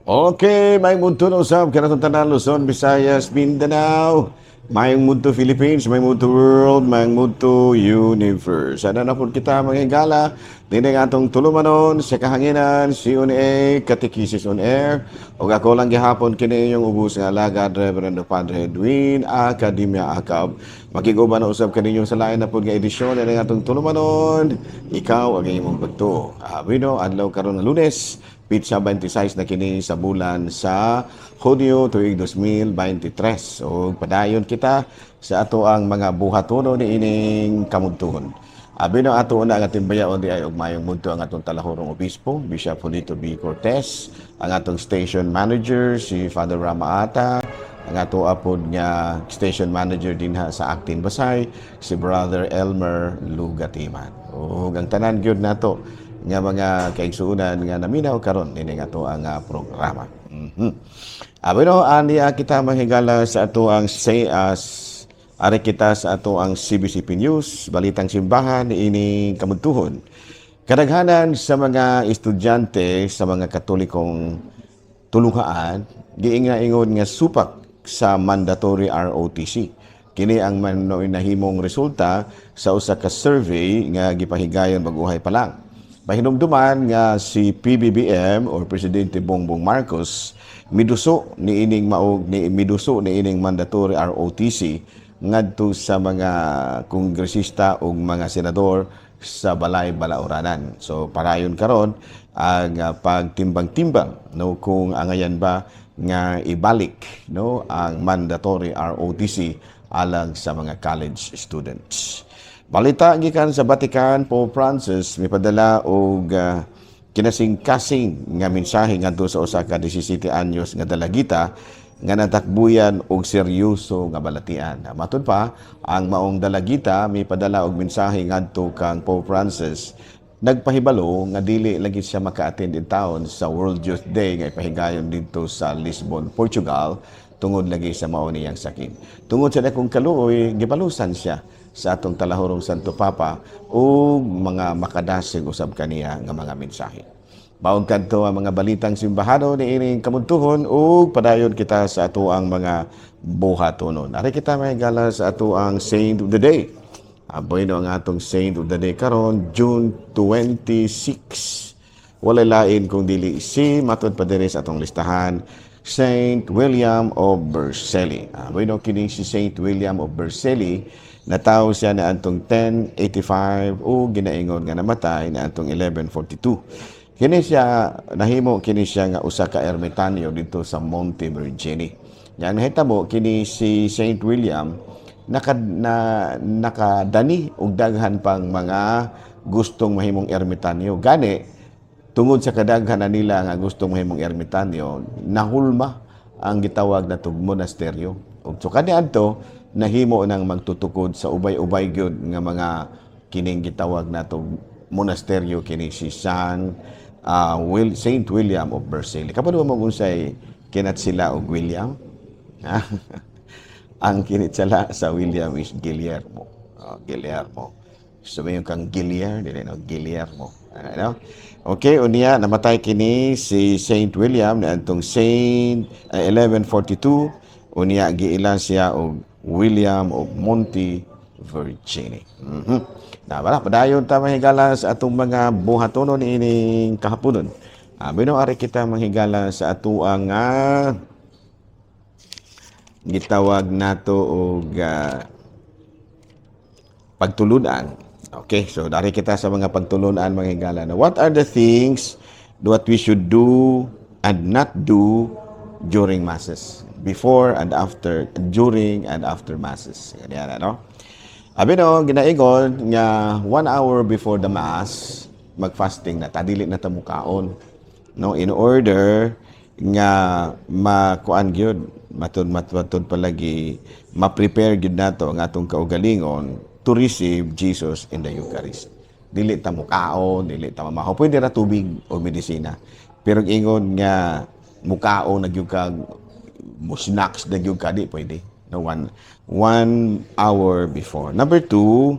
Okay, maayong budto na usab kanatong tanan, Luzon, Visayas, Mindanao. Maayong budto, Philippines, maayong budto, world, maayong budto, universe. Sana na po kita, mga higala dinhi atong tulumanon sa kahanginan, CONA, Catechesis on Air. O ako lang gihapon kini inyong ubos nga alagad, Reverend Padre Edwin Academia Acab. Makiguban na usab kaninyo sa lain na po nga edisyon ng atong tulumanon, Ikaw ang Imong Pagtuo. Bueno, adlaw karon nga Lunes, petsa 26 na kini sa bulan sa Hunyo tuig 2023. O padayon kita sa ato ang mga buhatono ni ining kamudtuhon. Abi no ato na ang ating bayaon di ay og maayong budto ang atong talahurong obispo, Bishop Julito B. Cortez, ang atong station manager si Father Rama Ata, ang ato apod nga station manager dinha sa Actin Basay, si Brother Elmer Lugatiman. Ug ang tanan gyud nato nga mga kaigsuonan nga naminaw karon ini nga ato ang programa. Bueno, ani kita manghigala sa ato ang say as ari kita sa ato ang CBCP News, Balitang Simbahan ining kamudtuhon. Kadaghanan sa mga estudyante sa mga Katolikong tuluhaan giinga-ingon nga supak sa mandatory ROTC. Kini ang man nahimong resulta sa usa ka survey nga gipahigayon bag-ohay pa lang. Pahinumduman nga si PBBM or Presidente Bongbong Marcos miduso ni ining maog ni miduso ni ining mandatory ROTC ngadto sa mga kongresista ug mga senador sa Balay Balauranan. So parayon karon ang pagtimbang-timbang, no, kung angayan ba nga ibalik, no, ang mandatory ROTC alang sa mga college students. Balita gikan sa Vatican, Pope Francis mipadala og kinasing-kasing nga mensahe ngadto sa usa ka 17 anyos nga dalagita nga natakbuyan og seryoso nga balatian. Matud pa, ang maong dalagita mipadala og mensahe ngadto kang Pope Francis, nagpahibalo nga dili lagi siya maka-attend in town sa World Youth Day nga ipahigayon didto sa Lisbon, Portugal, tungod lagi sa mao niyang sakit. Tungod sa dakong kaluoy, gibalusan siya sa atong talahurong Santo Papa ug mga makadasig usab kaniya nga mga mensahe. Maong kadto ang mga balitang simbahano ni ining kamudtuhon ug padayon kita sa ato ang mga buhatonon. Ari kita mahigala sa ato ang Saint of the Day. Bueno, ang atong Saint of the Day karon, June 26. Walay lain kung dili si, matud pa diri sa atong listahan, Saint William of Vercelli. Bueno, kini si Saint William of Vercelli, natawo siya na antong 1085 o ginaingon nga namatay na antong 1142. Kini siya nahimo kini siya nga usa ka ermitanyo dito sa Monte Vergini. Yang nahitabo kini si Saint William nakadani og daghan pang mga gustong mahimong ermitanyo. Gani tungod sa kadaghanan nila nga gustong mahimong ermitanyo, nahulma ang gitawag na tug monasteryo. Ug so kaniadto nahimo nang magtutukod sa ubay-ubay gyud nga mga kining gitawag natong monasteryo kini si Saint William of Vercelli. Kabalo mo unsay kinatsila og William? Ang kinitsala sa William is Guillermo. Oh, Guillermo. So may kang Guillermo, dili no, Guillermo. Ano? Okay, unya namatay kini si Saint William na antong Saint 1142. Unya giila siya og William of Monte Vergini. Na wala padayon ta mahigala sa atong mga buhatonon niining kahaponon. Bueno, ari kita manghigala sa atuang gitawag nato og pagtulunan. Okay, so dari kita sa mga pagtulunan, mga higala. Now, what are the things what we should do and not do during masses? Before and after, during and after masses. Ganyan, ano? Abi no, ginaingon nga 1 hour before the mass, mag-fasting na, ta, dili na ta mukaon. No, in order nga makuan gyud, matud matud palagi ma-prepare gyud nato ang atong kaugalingon to receive Jesus in the Eucharist. Dili ta mukaon, dili ta mamahaw. Pwede ra tubig o medisina. Pero ingon nga mukaon na gyud ka, mo snacks na gyud ka, di pwede. No, one hour before. Number two,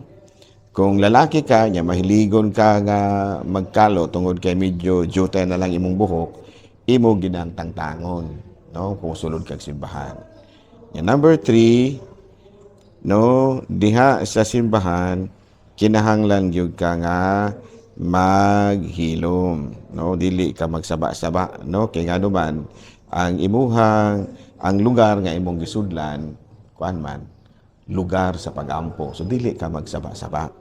kung lalaki ka, nya mahiligon ka nga magkalo tungod kay medyo jutay na lang imong buhok, Imo ginang tangtangon, no, kung sulod kag simbahan. Ya, number 3, no, diha sa simbahan kinahanglan gyud ka nga maghilom, no, dili ka magsaba-saba, no, kay ngano man ang imuhang ang lugar nga imong gisudlan, kuan man, lugar sa pagampo. So dili ka magsaba-saba.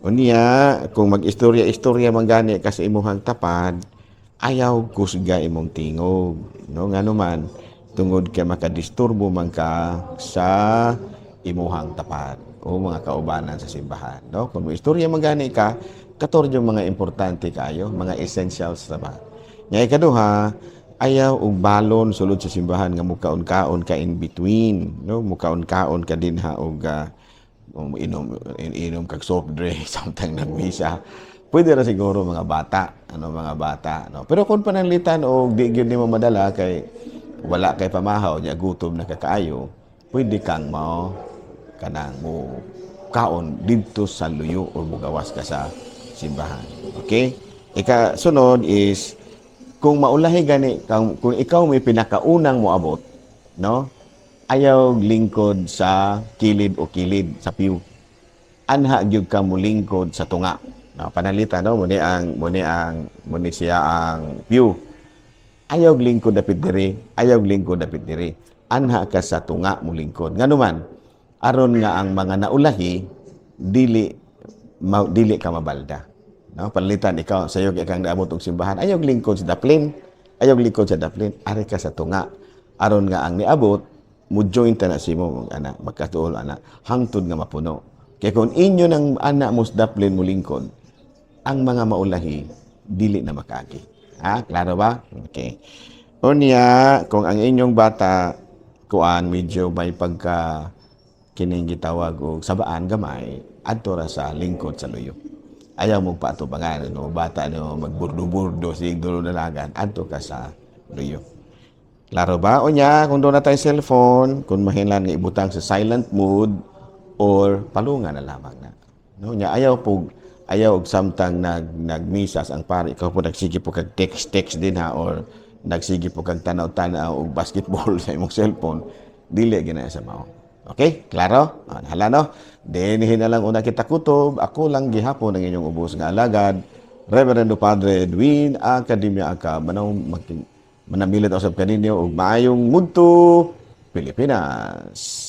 Unya, kung mag-istorya-istorya man gani ka sa imuhang tapad, ayaw kusga imong tingog, no, ngano man tungod kay makadisturbo man ka sa imuhang tapad o mga kaubanan sa simbahan, no? Kung istorya man gani ka, kator yung mga importante kaayo, mga essentials ra ba. Nya ikaduha, ayaw og balon sulod sa simbahan nga mukaon-kaon ka in between, no, mukaon-kaon ka dinha og inom inom kag soft drink samtang nagmisa. Pwede ra siguro mga bata, ano, mga bata, no? Pero kung pananglitan og di gyud nimo madala kay wala kay pamahaw nya gutom na kakaayo, pwede kang mao kanang mo kaon didto sa luyo o mugawas ka sa simbahan. Okay? Ika sunod is kung maulahi gani kang, kung ikaw may pinakaunang moabot, no? Ayaw lingkod sa kilid o kilid sa pew. Anha gyud ka molingkod sa tunga. No, panalita, no, muni siya ang pew. Ayaw lingkod dapit diri, ayaw lingkod dapit diri. Anha ka sa tunga mo lingkod. Ngano man, aron nga ang mga naulahi dili ka mabalda. No, panalitan ikaw sayo kay kang naabot og simbahan, ayaw lingkod sa daplin, ayaw lingkod sa daplin, ari ka sa tunga. Aron nga ang niabot mo join ta na simo ana, magkatuol ana hangtod nga mapuno. Kay kung inyo nang ana mo sa daplin mo lingkod, ang mga maulahi dili na makaagi. Ha? Klaro ba? Okay. Unya, kung ang inyong bata kuan medyo may pagka kining gitawag og sabaan gamay, adto ra sa lingkod sa luyo. Ayaw mo paatubangan, no, bata, no, magburdo-burdo sig dulo dalagan, adto ka sa luyo. Klaro ba? Unya, kung duna tay cellphone, kung mahinlan nga ibutang sa silent mode or palungan na lamang na. No, nya ayaw og samtang nagmisas ang pare, ikaw po nagsige po kag text text din ha, or nagsige po kag tanaw-tanaw og basketball sa imong cellphone, dili gina sa mao. Okay? Klaro? Ah, hala, no? Dinhi na lang una kita kutob. Ako lang gihapon ang inyong ubos nga alagad, Reverendo Padre Edwin Academia Aka. Manaw manamilit usab kaninyo og maayong mudto, Pilipinas.